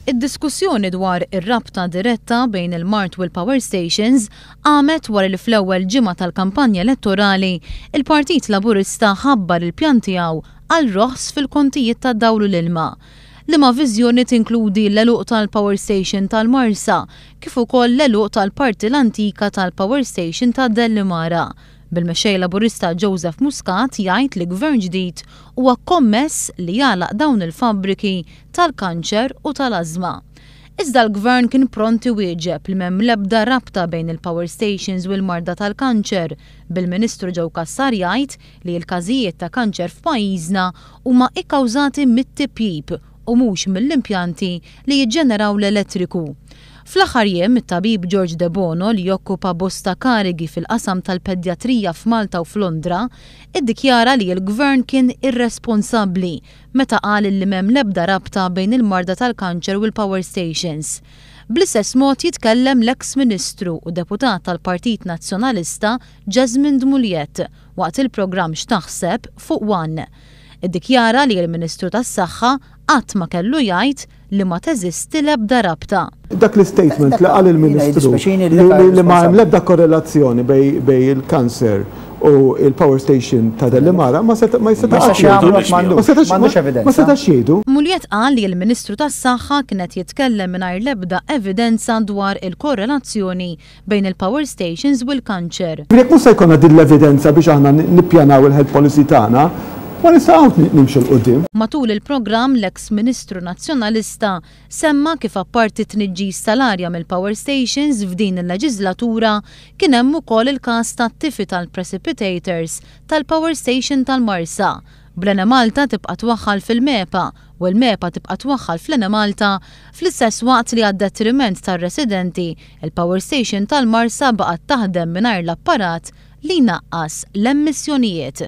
Id-diskussjoni dwar ir-rabta diretta bejn il-mard u l-power stations qamet wara li fl-ewwel ġimgħa tal-kampanja elettorali, il-Partit Laburista ħabbar il-pjan tiegħu għal roħs fil-kontijiet tad-dawl u l-ilma. Liema viżjoni tinkludi l-għeluq tal-power station tal-Marsa kif ukoll l-għeluq tal-parti l-antika tal-power station ta' Dellimara, bil-Mexxej Laburista Joseph Muscat jgħid li Gvern ġdid huwa kommess li jagħlaq dawn il-fabbriki tal-kanċer u tal-ażma. Iżda l-Gvern kien pront iwieġeb li m'hemm l-ebda rabta bejn il-power stations u l-marda tal-kanċer, bil-Ministru Joe Cassar jgħid li l-każijiet ta' kanċer f'pajjiżna huma kkawżati mit-tipjip u mhux mill-impjanti li jiġġeneraw l-elettriku. Fl-aħħar jiem, it-tabib George Debono li jokkupa bosta karigi fil-qasam tal-pedjatrija f'Malta u f'Londra, iddikjara li l-Gvern kien irresponsabbli meta qal illi m'hemm l-ebda rabta bejn il-marda tal-kanċer u l-power stations. Bl-istess mod jitkellem l-eks Ministru u Deputat tal-Partit Nazzjonalista Jesmond Mugliett waqt il-programm X'Taħseb fuq one. Iddikjara li l-Ministru tas-Saħħa qatt ma kellu jgħid li ma teżisti l-ebda rabta. Dak l-istatement li qal il-Ministru li ma hemm l-ebda korrelazzjoni bejn il-kanser u l-power station ta' Delimara ma setax jgħidu. Ma setax jgħidu. Mugliett qal li l-Ministru tas-Saħħa kien qed jitkellem mingħajr l-ebda evidenza dwar il-korrelazzjoni bejn il-power stations u l-kanċer. Jekk mhux se jkollna din l-evidenza biex aħna nippjanaw il-health policy tagħna, ma nistgħux nimxu 'l quddiem. Matul il-programm l-eks Ministru Nazzjonalista semma kif apparti t-tniġġis tal-arja mill-power stations f'din il-leġiżlatura kien hemm ukoll il-każ tat-tifi tal-precipitators tal-power station tal-Marsa, bl-Enemalta tibqa' twaħħal fil-MEPA u l-MEPA tibqa' twaħħal fl-Enemalta fl-istess waqt li għad-detriment tar-residenti, il-power station tal-Marsa baqgħet taħdem mingħajr l-apparat li jnaqqas l-emissjonijiet.